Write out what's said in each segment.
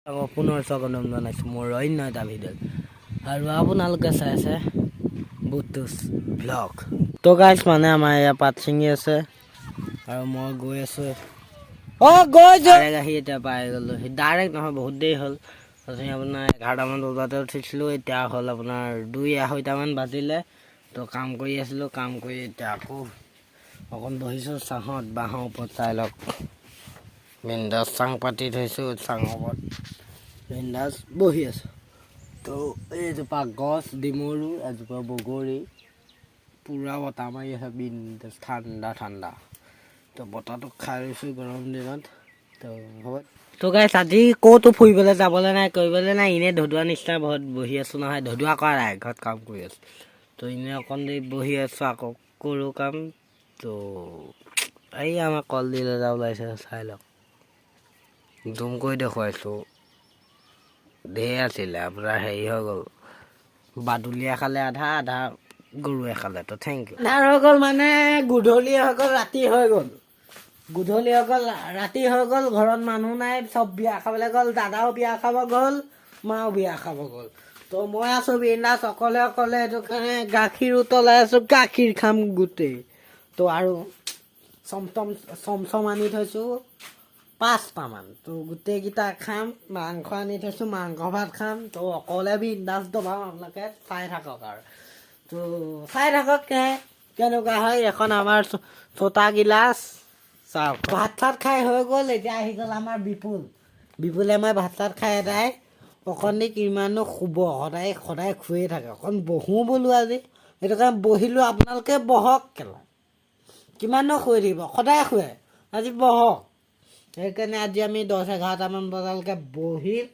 আকৌ পুনৰ স্বাগতম জনাইছোঁ মোৰ অন্য এটা ভিডিঅ'ত আৰু আপোনালোকে চাই আছে বুটুছ ব্লগ। তো গাইছ, মানে আমাৰ ইয়াত পাত ছিঙি আছে আৰু মই গৈ আছোঁ। অ' গৈছোঁ ডাইৰেক্ট আহি এতিয়া পাই গ'লোঁ। ডাইৰেক্ট নহয়, বহুত দেৰি হ'ল। তাৰপিছত আপোনাৰ 11টামান বজাতে উঠিছিলোঁ। এতিয়া হ'ল আপোনাৰ 2-2.5টামান বাজিলে। তো কাম কৰি আছিলোঁ, কাম কৰি এতিয়া আকৌ অকণ বহিছোঁ চাহত, বাঁহৰ ওপৰত। চাই লওক, বিন্দাছ চাং পাতি থৈছোঁ, চাঙৰ ওপৰত বিন্দাছ বহি আছোঁ। তো এইজোপা গছ ডিমৰু, এজোপা বগৰী। পূৰা বতাহ মাৰি আছে, বিন্দাছ ঠাণ্ডা ঠাণ্ডা। তো বতাহটো খাই লৈছোঁ গৰম দিনত। তো হ'ব। তো গাইছ, আজি ক'তো ফুৰিবলৈ যাবলৈ নাই, কৰিবলৈ নাই। এনেই ধদুৱা নিচিনা ঘৰত বহি আছোঁ। নহয়, ধদুৱা কৰা নাই, ঘৰত কাম কৰি আছোঁ। তো এনেই অকণ দেৰি বহি আছোঁ, আকৌ কৰোঁ কাম। তো এই আমাৰ কলডিল এটা ওলাইছে, চাই লওক। জুম কৰি দেখুৱাইছোঁ। ঢেৰ আছিলে আপোনাৰ, হেৰি হৈ গ'ল, বাদুলীয়ে খালে আধা, আধা গৰুৱে খালে। তো thank U. আন্ধাৰ হৈ গ'ল, মানে গধূলি হৈ গ'ল, ৰাতি হৈ গ'ল। গধূলি হৈ গ'ল, ৰাতি হৈ গ'ল। ঘৰত মানুহ নাই, চব বিয়া খাবলৈ গ'ল। দাদাও বিয়া খাব গ'ল, মাও বিয়া খাব গ'ল। তো মই আছোঁ বিন্দাছ অকলে অকলে। সেইটো কাৰণে গাখীৰ উতলাই আছোঁ, গাখীৰ খাম গোটেই। তো আৰু চমটম চমচম আনি থৈছোঁ পাঁচটামান। তো গোটেইকেইটা খাম। মাংস আনি থৈছোঁ, মাংস ভাত খাম। তো অকলে বিন্দাছ দবাম, আপোনালোকে চাই থাকক আৰু। তো চাই থাকক কেনেকুৱা হয়। এখন আমাৰ চোতা গিলাচ চাওক। ভাত চাত খাই হৈ গ'ল। এতিয়া আহি গ'ল আমাৰ বিপুল। বিপুলে মই ভাত চাত খাই এটাই অকণ দেৰি কিমাননো শুব, সদায় সদায় শুয়ে থাকে। অকণ বহোঁ বোলো আজি, সেইটো কাৰণে বহিলোঁ। আপোনালোকে বহক। কেলা, কিমাননো শুই থাকিব? সদায় শুৱে, আজি বহক। সেইকাৰণে আজি আমি 10-11টামান বজালৈকে বহিম।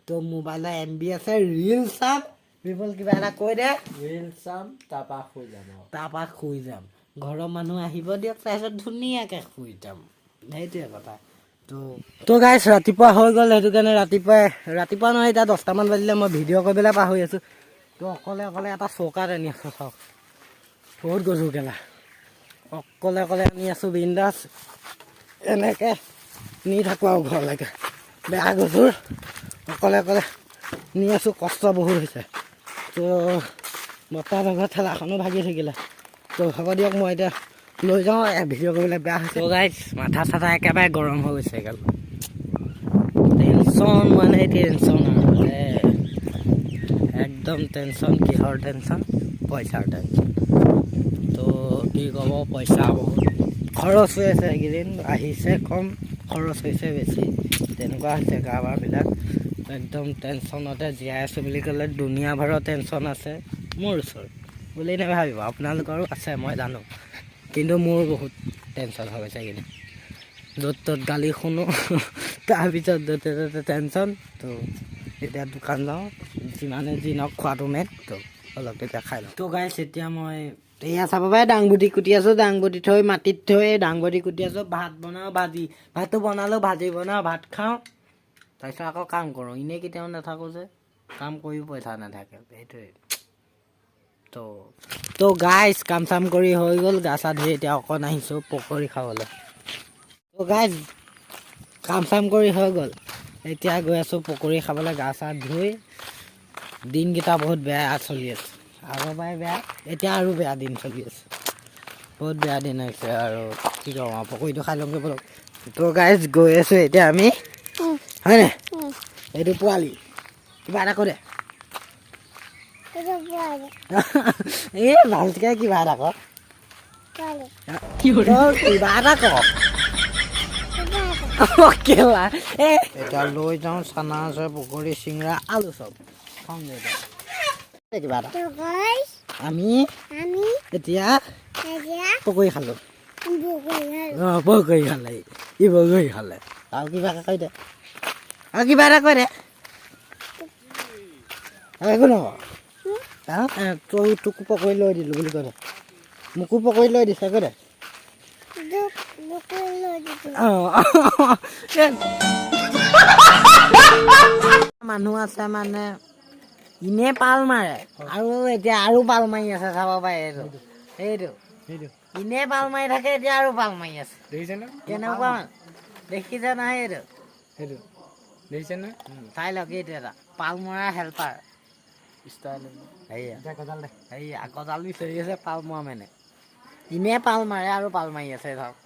তো মোবাইলত এমবি আছে, ৰিল চাম। বিপুল, কিবা এটা কৈ দে। ৰিল চাম, তাৰপা শুই যাম আৰু। তাৰপৰা শুই যাম। ঘৰৰ মানুহ আহিব দিয়ক, তাৰপিছত ধুনীয়াকৈ শুই যাম, সেইটোৱে কথা। তো গাইছ, ৰাতিপুৱা হৈ গ'ল। সেইটো কাৰণে ৰাতিপুৱাই, ৰাতিপুৱা নহয়, এতিয়া 10টামান বাজিলে। মই ভিডিঅ' কৰিবলৈ পাহৰি আছোঁ। তো অকলে অকলে এটা চৌকাত আনি আছোঁ, চাওক। বহুত গধুৰ কেলা। অকলে অকলে আনি আছোঁ বিন্দাছ, এনেকৈ নি থাকোঁ আৰু ঘৰলৈকে। বেয়া গধুৰ, অকলে অকলে নি আছোঁ, কষ্ট বহুত হৈছে। তো বৰ্তাহঁতৰ ঘৰত ঠেলাখনো ভাগি থাকিলে। তো হ'ব দিয়ক, মই এতিয়া লৈ যাওঁ। ভিডিঅ' কৰিবলৈ বেয়া হৈছে। তো গাইছ, মাথা চাথা একেবাৰে গৰম হৈ গৈছে। এগাল টেনশ্যন, মানে টেনশ্যন আৰু একদম টেনশ্যন। কিহৰ টেনশ্যন? পইচাৰ টেনশ্যন। তো কি ক'ব, পইচা বহুত খৰচ হৈ আছে এইকেইদিন। আহিছে কম, খৰচ হৈছে বেছি, তেনেকুৱা হৈছে কাৰবাৰবিলাক। একদম টেনশ্যনতে জীয়াই আছোঁ বুলি ক'লে দুনীয়া ভৰৰ টেনশ্যন আছে মোৰ ওচৰত বুলি নাভাবিব। আপোনালোকৰো আছে, মই জানো। কিন্তু মোৰ বহুত টেনশ্যন হৈ গৈছে এইকেইদিন। য'ত ত'ত গালি শুনো, তাৰপিছত য'তে ত'তে টেনশ্যন। তো এতিয়া দোকান যাওঁ, যিমানে যি নহওক খোৱাটো মেইন। তো অলপ তেতিয়া খাই লওঁ। তো গাইছ, এতিয়া মই এয়া চাব পাৰে, দাংবডি কুটি আছোঁ। দাংবডি থৈ, মাটিত থৈ দাংবডি কুটি আছোঁ। ভাত বনাওঁ, ভাজি, ভাতটো বনালোঁ, ভাজি বনাওঁ, ভাত খাওঁ, তাৰপিছত আকৌ কাম কৰোঁ। এনেই কেতিয়াও নাথাকোঁ যে, কাম কৰিও পইচা নাথাকে, সেইটোৱে। তো গাইছ, কাম চাম কৰি হৈ গ'ল। গা চা ধুই এতিয়া অকণ আহিছোঁ পকৰি খাবলৈ। তো গাইছ, কাম চাম কৰি হৈ গ'ল, এতিয়া গৈ আছোঁ পকৰি খাবলৈ গা চা ধুই। দিনকেইটা বহুত বেয়া চলি আছে। আগৰ পৰাই বেয়া, এতিয়া আৰু বেয়া দিন চলি আছে। বহুত বেয়া দিন হৈছে আৰু কি ক'ম আৰু। পকৰিটো খাই লওঁগৈ ব'লক। তো গাইছ, গৈ আছোঁ এতিয়া আমি, হয়নে? এইটো পোৱালি, কিবা এটা কৈ দে। এই ভালকে কিবা এটা ক। কিবা এটা ক কেলা। এ এতিয়া লৈ যাওঁ, চানা আছে, পকৰি, চিঙৰা, আলু চব খাওঁগৈ এতিয়া। এই কিবা এটা। আমি আমি এতিয়া এতিয়া পকৰি খালোঁ। পকৰি। অঁ, পকৰি খালে ই, পকৰি খালে। আৰু কিবা এটা কৈ দে, আৰু কিবা এটা কৈ দে। আৰু একো নক। তই তোকো পকৰি লৈ দিলোঁ বুলি কৈ দে। মোকো পকৰি লৈ দিছে কৈ দে। পকৰি লৈ দিছোঁ। অঁ, মানুহ আছে, মানে এনে পাল মাৰে আৰু এতিয়া আৰু পাল মাৰি আছে, চাব পাৰে। এইটো সেইটো সেইটো এনে পাল মাৰি থাকে, এতিয়া আৰু পাল মাৰি আছে। দেখিছেনে? কেনেকুৱা দেখিছে নহয় এইটো? সেইটো। দেখিছে নহয়? চাই লওক, এইটো এটা পাল মৰা হেল্পাৰ। ষ্টাইল। সেয়া। গজাল দে। এই গজাল বিচাৰি আছে পাল মৰা। মানে এনেই পাল মাৰে আৰু পাল মাৰি আছে ধৰক।